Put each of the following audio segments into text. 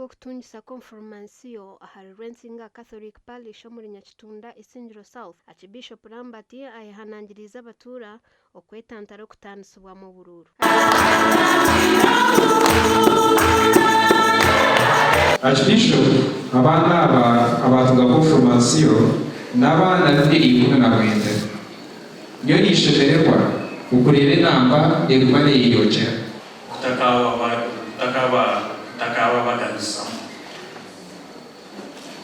gw'okutungisa Konfirmansiyo ahari Rwensinga Catholic Parish omuri Nyakitunda, Isingiro South, Aakibiishopu Lambert ayehanangiriize abatuura okwetantara okutaanisibwamu oburuuru. Aakibiishopu abaana aba abaatunga Konfirmansiyo n'abaana 219. Nyowe ninshemererwa okureeba enamba eguma neyeyongyera. Kutakaababaganisamu.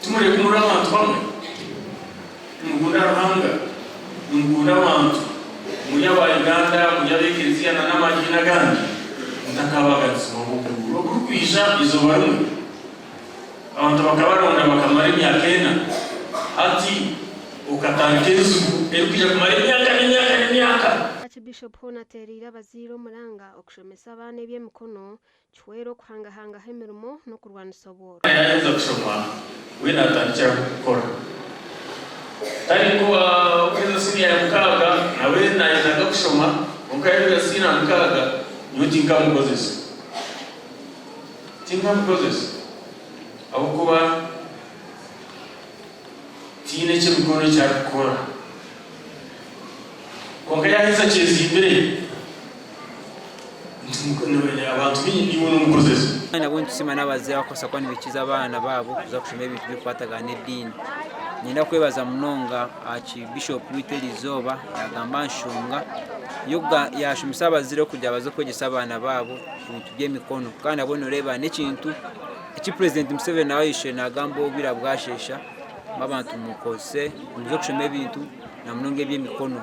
Timureke muri abantu bamwe? Nimukunda Ruhanga? Nimukunda abantu? Muri aba Uganda, muri ab'ekereziya na n'amadiini agandi? Mutakaabaganisibwaho oburuuru oburikwija eizooba rimwe. Abantu bakabaronda bakamara emyaka ena. Hati okatandika enzigu erikwija kumara emyaka n'emyaka n'emyaka. Archbishop hoona ateereire abazaire omuranga okushomesa abaana eby'emikono kihwere okuhangahangaho emirimo n'okurwanisa obworo. Yaaheza kushoma, we naatandikira kukora. Tari nk'owaaheza siniya ya mukaaga, nawe naayendaga kushoma, kwonka yaaheza siniya ya mukaaga, nyowe tinkamukozesa. Tinkamukozesa ahabw'okuba tihaine eky'emikono eki arikukora. Kwonka yaaheza akyezimbire, abantu baingi niiwe n'omukozesa. Nabwo nitusiima n'abazaire abakubaasa kuba nibaikiriza abaana baabo kuza kushoma ebintu ebirikukwatagana n'ediini. Niinyenda kwebaza munonga Aakibiishopu waitu eriizooba yaagamba aha nshonga yaashomesa abazaire kugira baze kwegyesa abaana baabo ebintu by'emikono kandi nabwo nooreeba n'ekintu eki purezidenti Museveni nawe ayishire naagamba obwire bwasheesha ngu abantu mukozese muze kushoma ebintu na munonga eby'emikono.